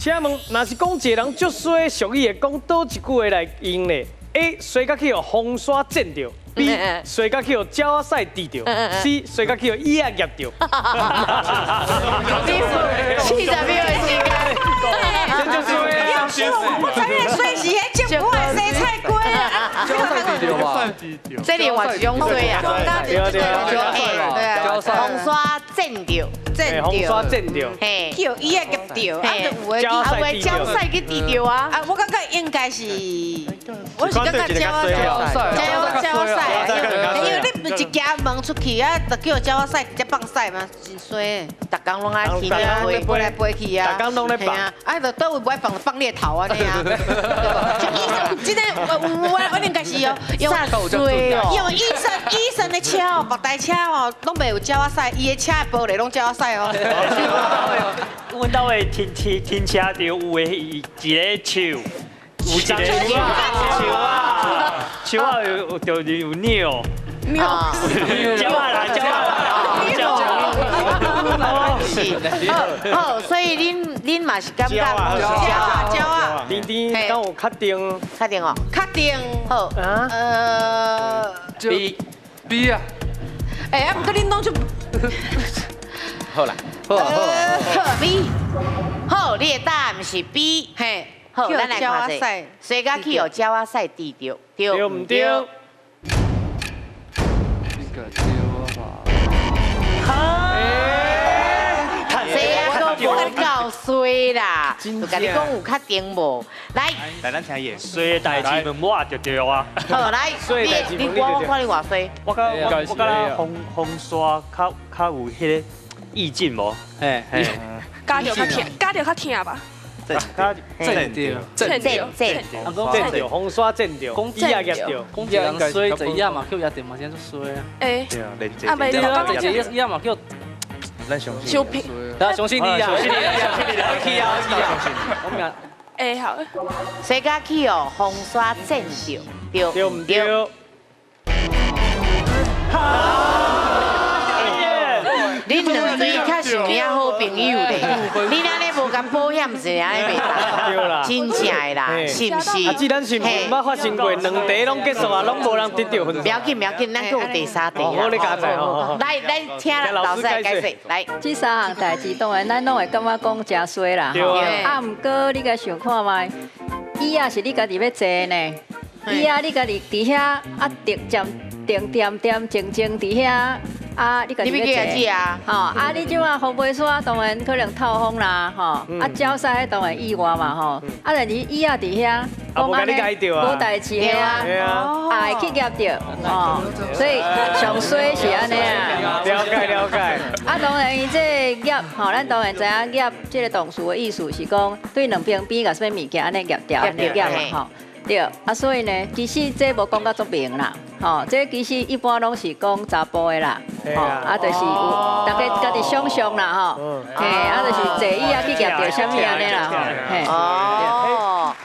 請問，若是講一个人足衰，俗語會講佗一句話來用咧？A 衰甲去予風沙震著，B 衰甲去予鳥仔屎滴著，C 衰甲去予椅仔夾著。 40秒的時間。真足衰啊！我知影衰是彼政府的生菜雞啊。這另外一種衰啊。對對對。對啊，風沙震著，震風沙震著，嘿，去予椅仔夾著，啊，就有的啊，有的鳥屎去滴著啊。啊，我感覺應該是，我是感覺鳥仔鳥鳥仔屎，因為你毋是一行門出去啊，就叫鳥仔屎直接放屎嘛，真衰。逐工攏愛天天飛來飛去啊，逐工攏咧放，啊，就佗位無愛放，放獵頭按呢啊。醫生，真的，我應該是哦，用衰哦，因為醫生的車哦，別台車哦，攏袂有鳥仔屎，伊的車的玻璃攏鳥仔屎哦。阮兜的停車場有的一个樹，有一個樹啊，樹啊有就有尿，尿，鳥仔啦，鳥仔啦，鳥仔。是，好，所以恁嘛是感覺鳥啊鳥啊，甜甜敢有確定？確定哦，確定。好，啊，B B 啊，欸，啊，毋過恁攏就，好啦，好啊好啊，好 B，好，你的答案是 B，嘿，好，咱來看者，衰甲去予鳥仔屎滴著，對毋對？應該對吧？這啊閣無夠衰啦，就共你講有確定無？來，來，咱聽伊。衰的代誌問我就對啊。好來，你我看你偌衰。我感覺風沙較有彼個意境無？嘿嘿，咬著較疼，咬著較疼吧？較震著，震震震震著，風沙震著，椅仔夾著。講一個人衰，坐椅仔嘛叫壓著嘛，真足衰啊！欸，啊，袂，對啊，坐椅仔嘛叫。咱相信。小平。啊，相信你啊！相信你啊！相信你啊！去啊！去啊！我明。欸好。衰甲去予風沙震著，對對毋對？恁兩對較像爾好朋友咧，你按呢無共保險是按呢袂當，真正的啦，是毋是？啊，這咱是毋捌發生過，兩題攏結束啊，攏無人得著分數。不要緊，不要緊，咱閣有第三題啦。好，你加載吼。來，咱請老師來解釋。來，這三項代誌當然咱攏會感覺講誠衰啦。啊，毋過你共想看覓，椅仔是你家己欲坐呢，椅仔你家己佇遐啊，定靜定恬恬靜靜佇遐。啊，你家己欲坐啊？吼，啊，你這馬風飛沙當然可能透風啦，吼，啊，鳥屎當然意外嘛，吼，啊，但是椅仔佇遐，講按呢無代誌的啊，啊，會去夾著，吼，所以上衰是按呢啊。了解了解。啊，當然伊這個夾，吼，咱當然知影夾這個動詞的意思是講對兩邊邊共啥物物件按呢夾著，按呢夾嘛，吼。對，啊，所以呢，其實這無講甲足明啦，吼，這其實一般攏是講查埔的啦，吼，啊，就是有大家家己想象啦，吼，嘿，啊，就是坐椅仔去夾著啥物按呢啦，嘿。哦。